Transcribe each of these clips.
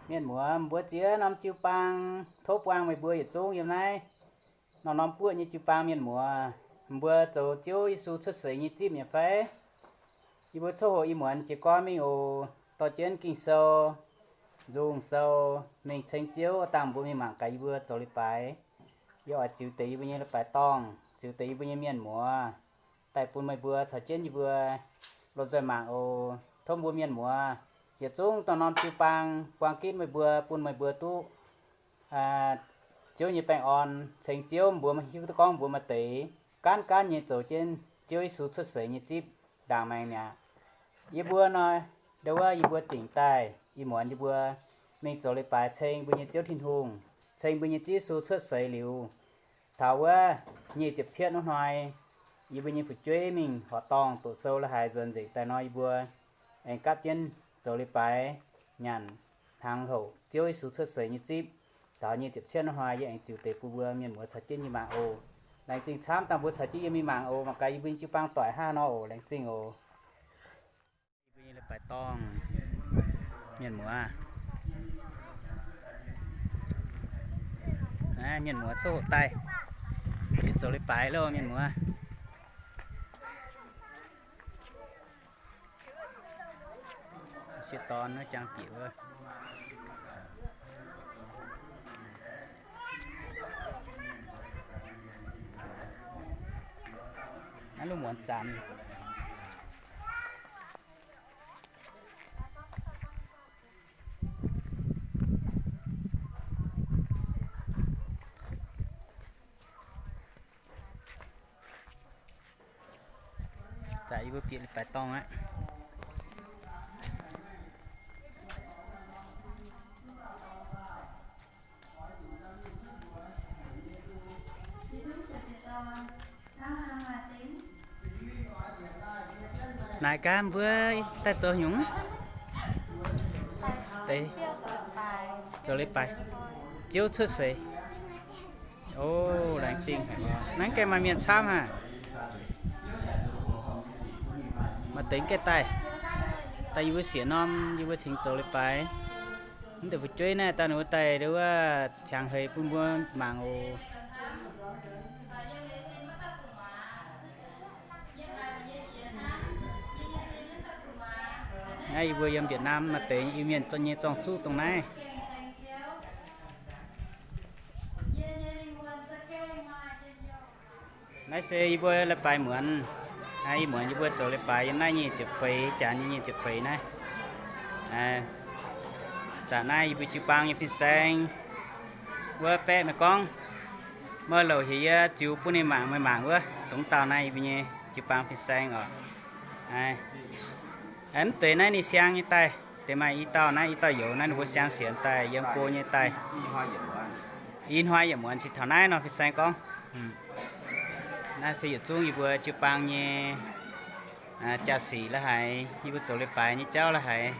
Mienh muoz, mbuo ziex norm jiu-baang tov buangh meih mbuo yietc zungv yiem naaiv norm-norm guoqv nyei jiu-baang mienh muoz, mbuo zoux Ziouv Yesu cuotv seix nyei zipv mi'aqv fai? Yie mbuo coqv hoqc ih muonz jiez gorn mingh oc, dorh jienv Ging-Sou, nzung sou, mingh ceng Ziouv, dangh mbuo mingh mangc gaax yie mbuo zoux leiz-baaix. Yie oix ziux deix yie mbuo nyei leiz-baaix dorngh, ziux deix yie mbuo nyei mienh muoz, daaih bun meih mbuo caux jienv yie mbuo lomh nzoih mangc oc. Tov mbuo mienh muoz yietc zungv dongh norm jiu-baang buang gitv meih mbuo, bun meih mbuo duqv Ziouv nyei baengh orn. Ceng Ziouv, mbuo hiuv duqv gorngv mbuo maaih deix gaanv gaanv nyei zoux jienv Ziouv Yesu cuotv seix nyei zipv ndaangc maengx mi'aqv. Yie mbuo nor, ndo wuov yie mbuo dingc daaih ih muonz yie mbuo mingh zoux leiz-baaix ceng mbuo nyei Ziouv Tin-Hungh, ceng mbuo nyei Ziouv Yesu cuotv seix liuz, taux wuov nyic ziepc cietv wuov hnoi, yie mbuo nyei fu'jueiv mingh horqc dorngh doqc sou la'haaix nzuonx nzengc daaih nor, yie mbuo aengx gapv jienv zoux leiz-baaix nyanc hnaangx houc Ziouv Yesu cuotv seix nyei zipv. Taux nyic ziepc cietv wuov hnoi yie aengx ziux deix bun mbuo mienh muoz caux jienv yie mangc oc. Laengz zingh camv dangh mbuo caux jienv yie mingh mangc oc. Mangc gaax yie mbuo nyei jiu-baang doic hnangv haaix nor oc. Laengz zingh oc. Yie mbuo nyei leiz-baaix dorngh, mienh muoz. Naaiv mienh muoz coqv hoqc daaih, yietc zoux leiz-baaix loh mienh muoz. Sieqv dorn wuov jangx bieqc wuov. Naaiv lungh muonz zanc. Daaih yie mbuo bieqc leiz-baaix dorngh aqv. Naaic gaax mbuo daaih zoux nyungc? Deix zoux leiz-baaix, Ziouv cuotv seix. O, laengz zingh haic. Naaiv gaengh maaih mienh camv haic. Maaih deix gaengh daaih, daaih yie mbuo siec norm yie mbuo cingx zoux leiz-baaix. Mv deix fu'jueiv naaiv daaih ninh mbuo daaih wuov qangx heix bun mbuo mangc oc. Naaiv yie mbuo yiem Việt Nam maaih deix Iu-Mienh nyei zorng-zuqv dongh naaiv. Naaiv se yie mbuo leiz-baaix muonz. Ih muonz yie mbuo zoux leiz-baaix yiem naaiv nyic ziepc feix, janx nyei nyic ziepc feix naaiv. Zanc naaiv yie mbuo jiu-baang nyei fin-saeng wuov baeqv meih gorngv, meih louc heuc yie ziux bun ninh mangc, meih mangc wuov, dongh dauh naaiv yie mbuo nyei jiu-baang fin-saeng oc. Mv deix naaiv ninh siang nyei daaih, deix maaih i dauh naaiv, i dauh youz naaiv ninh mbuo siang sienx daaih yiem go nyei daaih. I hnoi yietc muonz cingx taux naaiv nor fin-saeng gorngv. Naaiv se yietc zungv yie mbuo jiu-baang nyei jaa-sic la'haiz, yie mbuo zoux leiz-baaix nyei jauv la'haiz.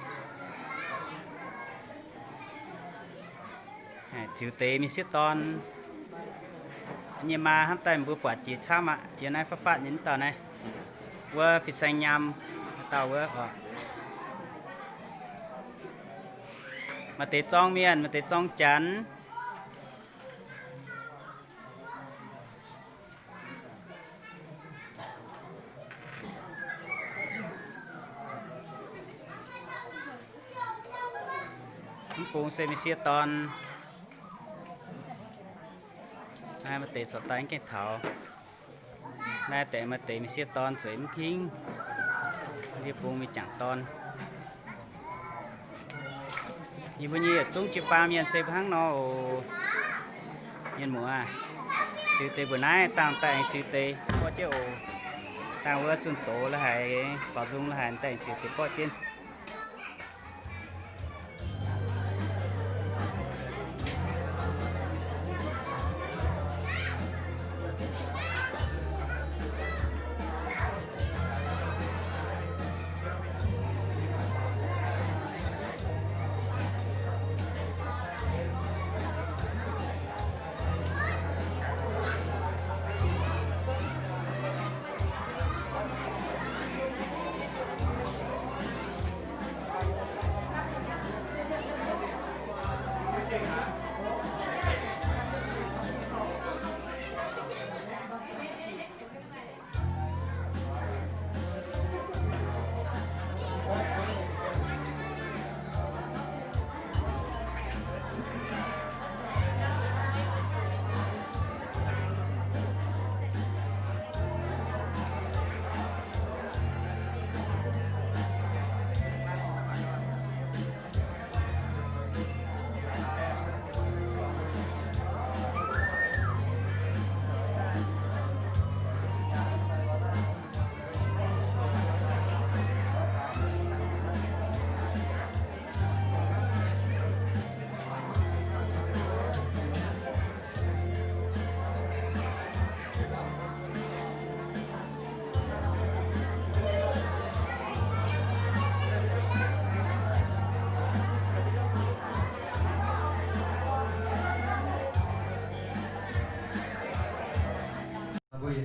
Ziux deix mienh sieqv dorn nyei maa hnamv daaih mbuo buatc jiex camv aqv. Yiem naaiv fatv fatv nyei mv dauh naaiv, wuov fin-saeng nyam, dauh wuov oc. Maaih deix zorng mienh, maaih deix zorng janx. Mv bung se mienh sieqv dorn. Naaiv maaih deix corc daaih mv gaengh taux. Naaiv deix maaih deix mienh sieqv dorn zueiz mv hingv. Ndiev bung mingh jangc dorn. Yie mbuo nyei yietc zungv jiu-baang mienh se mbuo hnangv nor oc. Mienh muoz, ziux deix mbuo naaiv dangh daaih ziux deix borqv jienv oc. Dangh wuov zunh doz la'haiz, baaux nzung la'haiz daaih ziux deix borqv jienv.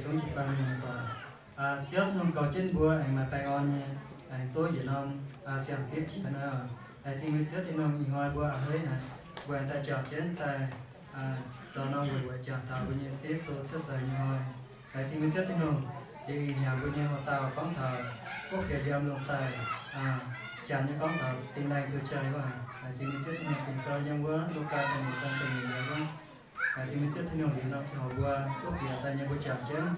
zungv jiu-baang mienh muoz-doic. Ziouv Tin-Hungh goux jienv mbuo aengx maaih baengh orn nyei, aengx duqv yietc norm siang-zipv jiex naaiv. Laengz zingh mbuo Ziouv Tin-Hungh ih hnoi mbuo a'hneiv haic, mbuo aengx daaih juangc jienv daaih zoux norm weic weic juangc taux mbuo nyei Ziouv Yesu cuotv seix nyei hnoi. Laengz zingh mbuo Ziouv Tin-Hungh, liuz hnyangx mbuo nyei houx dauh gorngv taux kuv fienx yiem lungh daaih, janx nyei gorngv taux ding laengh duqv jai wuov. Laengz zingh mbuo Ziouv Tin-Hungh, Ging-Sou yiem wuov Lugaa da'nyeic zaang da'nyeic yiemc wuov. Laengz zingh mbuo Ziouv Tin-Hungh, liuz norm ziangh hoc mbuo duqv bieqc daaih nyei mbuo juangc jienv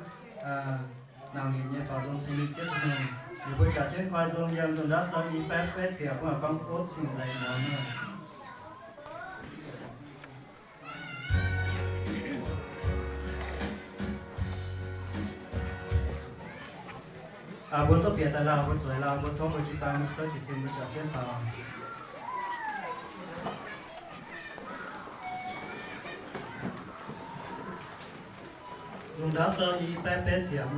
nauc nyitc nyei baaux nzung ceng mbuo Ziouv Tin-Hungh. Liuz mbuo juangc jienv koi nzung yiem Nzung Ndaauv Sou i baeqv betv ziepc, mbuo gorngv Otv Cing-Nzengc Muonz. Mbuo duqv bieqc daaih lauh, mbuo zueiz lauh, mbuo tov mbuo jiu-baang mbuo souv jiez sin mbuo juangc jienv faaux. Nzung Ndaauv Sou i baeqv betv ziepc.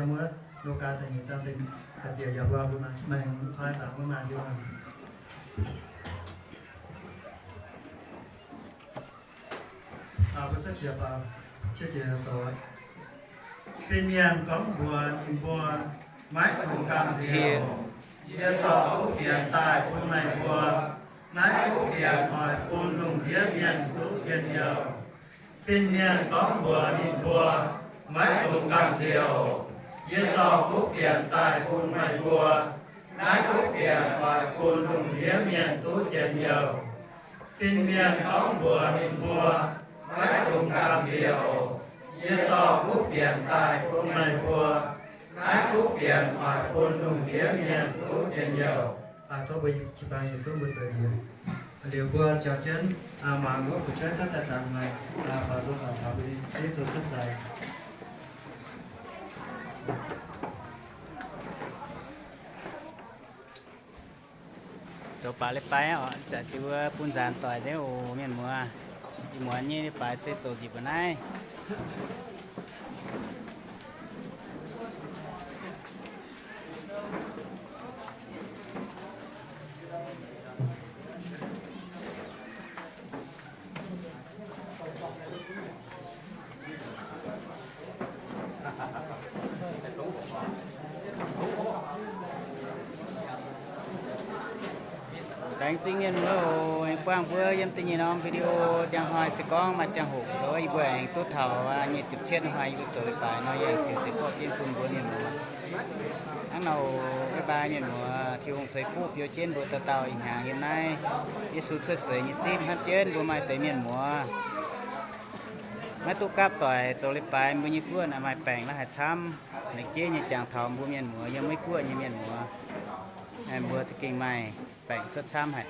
Wuov Lugaa da'nyeic zaang da'ziepc yiemc, mbuo mbuo maaih toi daaih wuov maaih jienv. Mbuo cuotv jiex, cuotv jiex doz. Fin-mienh gorngv mbuox ninh mbuo, maiv dungx gamh nziex. Yie dorh kuv fienx daaih bun meih mbuo. Naaiv kuv fienx oix bun lungh ndiev mienh duqv njien-youh. Fin-mienh gorngv mbuox ninh mbuo, maiv dungx gamh nziex. Yie dorh kuv fienx daaih bun meih mbuo. Naaiv kuv fienx oix bun lungh ndiev mienh duqv njien-youh. Fin-mienh gorngv mbuox ninh mbuo, maiv dungx gamh nziex. Yie dorh kuv fienx daaih bun meih mbuo. Naaiv kuv fienx oix bun lungh ndiev mienh duqv njien-youh. Tov mbuo jiu-baang yietc zungv mbuo zoux njiec. Liuz mbuo jauv jienv mangc wuov fu'jueiv cuotv daaih zaangc haic, baaux nzung taux mbuo Yesu cuotv seix. Zoux baac leiz-baaix oc, zanc jienv wuov bun nzaanx doic nzengc oc mienh muoz. Ih muonz nyei leiz-baaix se zoux njiec mbuo naaiv. Laengz zingh mienh muoz oc, aengx buangh mbuo yiem da'nyeic norm video. Njang hnoi se gorngv maaih ziangh hoc nduov yie mbuo aengx duqv taux nyic ziepc cietv hnoi yie mbuo zoux leiz-baaix nor, yie aengx ziouc deix borqv jienv bun mbuo mienh muoz. Hnangv nor, bye bye mienh muoz, Tin-Hungh ceix fuqv biux jienv mbuo dauh dauh ih hnyangx yiem naaiv Yesu cuotv seix nyei zipv hnamv jienv mbuo maaih deix mienh muoz. Maiv duqv gapv doic zoux leiz-baaix, mbuo nyei guoqv naaic maaih baengc la'haaix camv, lengc jeiv nyei jangx taux mbuo mienh muoz yiem Meiv Guoqv nyei mienh muoz, mbuo za'gengh maaih baengc cuotv camv haic.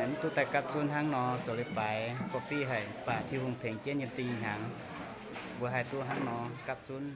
Mv duqv daaih gapv zunv hnangv nor zoux leiz-baaix, go-fih haic, baac Tin-Hungh tengx jienv yiem da'nyeic hnyangx, mbuo haih duqv hnangv nor gapv zunv.